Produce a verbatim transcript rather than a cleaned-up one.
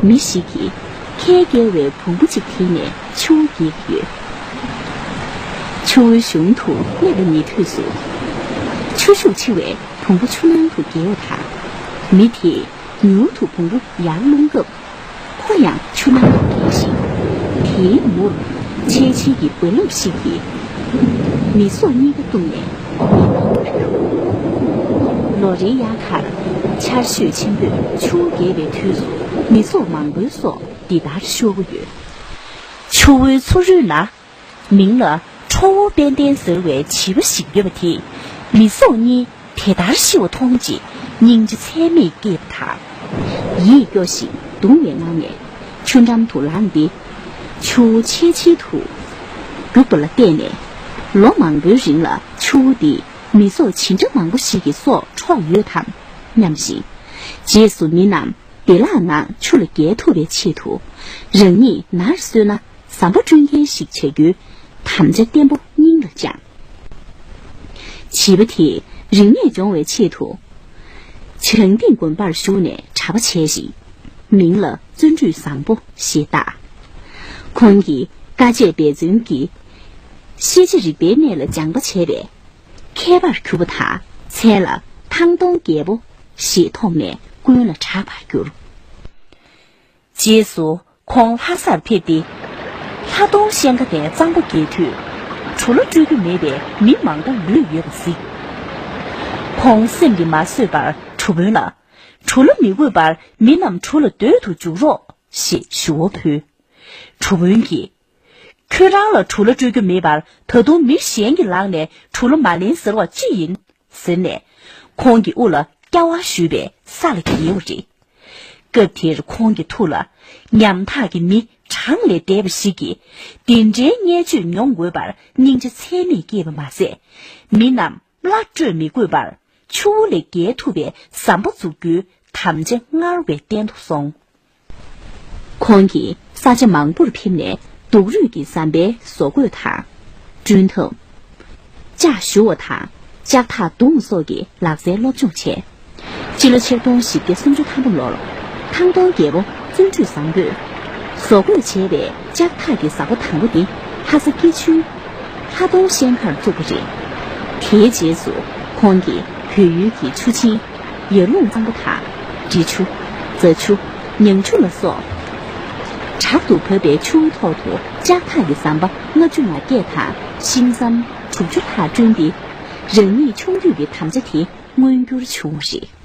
མི་ཞིག་གིས་ཁལ་བཀལ་བའི་བོང་བུ་གཅིག་དེད་ནས་ཆུ་བོ་བརྒལ་གྱི་ཡོད། ཆུ་བོའི་གཞུང་དུ་སླེབས་པའི་ཉེ་དུས་སུ། ཆུ་ཤུགས་ཆེ་བས་བོང་བུ་ཆུ་ནང་དུ་འགྱེལ་བ་དང་། མི་དེས་མྱུར་དུ་བོང་བུ་ཡར་སློང་སྐབས། ཁོ་ཡང་ཆུ་ནང་དུ་འགྱེལ་ཞིང་། དེའི་མུར་ཆེས་ཆེའི་རྦ་རླབས་ཤིག་གིས་མི་ཚོགས་གཉིས་ཀ་བཏུམས་ནས། ལོ་རེའི་དབྱར་ཁར་ཆར་ཞོད་ཆེན་པོས་ཆུ་བོ་བརྒལ་བའི་དུས་སུ་མི་ཚོགས་མང་པོའི་སྲོག་འདི་ལྟར་ཤོར་གྱི་ཡོད། ཆུ་བོའི་ཚུར་རོལ་ན། མིང་ལ་ཁྲོ་བོ་དཔལ་ལྡན་ཟེར་བའི་བྱིས་པ་ཞིག་ཡོད་པ་དེས་མི་ཚོགས་གཉིས་དེ་ལྟར་ཤི་བ་མཐོང་རྗེས་སྙིང་རྗེ་ཚད་མེད་སྐྱེས་པ་དང་། ཡིད་སྐྱོ་ཞིང་གདུང་བའི་ངང་ནས་ཆུ་འགྲམ་དུ་ལངས་ཏེ། ཆུ་བོ་ཆེས་ཆེར་དུ་རྒྱུག་པ་ལ་བལྟས་ནས། ལོ་མང་པོའི་རིང་ལ་ཆུ་བོ་འདིས་མི་ཚོགས་ཇི་འདྲ་མང་པོ་ཞིག་གི་སྲོག་འཕྲོག་ཡོད་དམ་སྙམ་ཞིང་། རྗེས་སུ་མི་རྣམས་བདེ་བླག་ངང་ཆུ་ལ་བརྒལ་ཐུབ་པའི་ཆེད་དུ། རང་ཉིད་ནར་སོན་ན་ཟམ་པ་བསྐྲུན་མཁན་ཞིག་བྱ་རྒྱུའི་དམ་བཅའ་བརྟན་པོ་སྙིང་ལ་བཅངས། བྱིས་པ་དེས་རིག་གནས་སྦྱོང་བའི་ཆེད་དུ། བྱང་ཏིང་དགོན་པར་ཞུགས་ནས་གྲྭ་པ་བྱས་ཤིང་། མིང་ལ་བརྩོན་འགྲུས་བཟང་པོ་ཞེས་བཏགས། ཁོང་གིས་དཀའ་སྤྱད་འབད་བརྩོན་གྱིས་ཤེས་བྱ་རིག་པའི་གནས་ལ་སྦྱངས་པ་བྱས་པས། མཁས་པར་གྱུར་པ་དང་མཚན་ལ་ཐང་སྟོང་རྒྱལ་པོ་ཞེས་ཐོགས་ནས་ཀུན་ལ་གྲགས་པར་གྱུར། རྗེས་སུ་ཁོང་ལྷ་སར་ཕེབས་ཏེ། ལྷ་སྟོང་ཤན་ཁ་ནས་གཙང་པོ་བརྒལ་དུས། གྲུ་ལ་སྤྲོད་རྒྱུ་མེད་པས་མི་མང་པོ་ལུས་ཡོད་པ་གཟིགས། ཁོང་སེམས་ཀྱིས་མ་བཟོད་པར་གྲུ་དཔོན་ལ། གྲུ་ལ་མི་དགོས་པར་མི་རྣམས་གྲུ་ལ་སྡོད་དུ་འཇུག་རོགས་ཞེས་ཞུ་བ་ཕུལ། གྲུ་དཔོན་གྱིས། ཁྱོད་རང་ལ་གྲུ་ལ་སྤྲོད་རྒྱུ་མེད་པར་ད་དུང་མི་གཞན་གྱི་ལག་ནས་གྲུ་ལ་མ་ལེན་ཟེར་བ་ཅི་ཡིན། ཟེར་ནས། ཁོང་གི་དབུ་ལ་སྐྱ་བ་གཞུས་པས་ས་ལ་འགྱེལ་བ་རེད། སྐབས་དེར་ཁོང་གི་ཐུགས་ལ་ཉམ་ཐག་གི་མི་གྲངས་ལས་འདས་པ་ཞིག་གིས་འདི་འདྲའི་བརྙས་བཅོས་མྱོང་དགོས་པར་སྙིང་རྗེ་ཚད་མེད་སྐྱེས་པ་མ་ཟད། མི་རྣམས་སླར་སྤྲོད་མི་དགོས་པར་ཆུ་བོ་ལས་བརྒལ་ཐུབ་པའི་ཟམ་པ་འཛུགས་རྒྱུའི་དམ་བཅའ་སྔར་བས་བརྟན་དུ་སོང་། ཁོང་གིས་ས་ཆ་མང་པོར་ཕེབས་ནས་སྡུག་རུས་ཀྱི་ཟམ་པའི་བཟོ་བཀོད་དང་། བསྐྲུན་ཐབས། ལྕགས་བཞུ་བ་དང་ལྕགས་ཐག་རྡུང་བ་སོགས་ཀྱི་ལག་རྩལ་སློབ་སྦྱོང་བྱས། སྤྱི་ལོ་ཆིག་སྟོང་བཞི་བརྒྱ་སུམ་ཅུ་ཐམ་པ་ལོར་ཐང་སྟོང་རྒྱལ་པོ་བརྩོན་འགྲུས་བཟང་པོས་བཟོ་བཀོད་བྱས་པའི་ལྕགས་ཐག་གི་ཟམ་པ་དང་པོ་དེ་ལྷ་ས་སྐྱིད་ཆུའི་ལྷ་སྟོང་ཤན་ཁར་བཙུགས་པ་རེད། དེའི་རྗེས་སུ་ཁོང་གིས་བོད་ཡུལ་གྱི་ཆུ་ཆེན། ཡར་ཀླུང་གཙང་པོ་དང་། འབྲི་ཆུ། རྫ་ཆུ། ཉང་ཆུ་ལ་སོགས། དྲག་ཏུ་བབས་པའི་ཆུ་བོའི་ཐོག་ཏུ་ལྕགས་ཐག་གི་ཟམ་པ་ལྔ་བཅུ་ང་བརྒྱད་དང་ཤིང་ཟམ་དྲུག་ཅུ་ལྷག་བསྐྲུན་ཏེ། རང་ཉིད་ཆུང་དུས་ཀྱི་དམ་བཅའ་དེ་མངོན་འགྱུར་བྱུང་བ་རེད།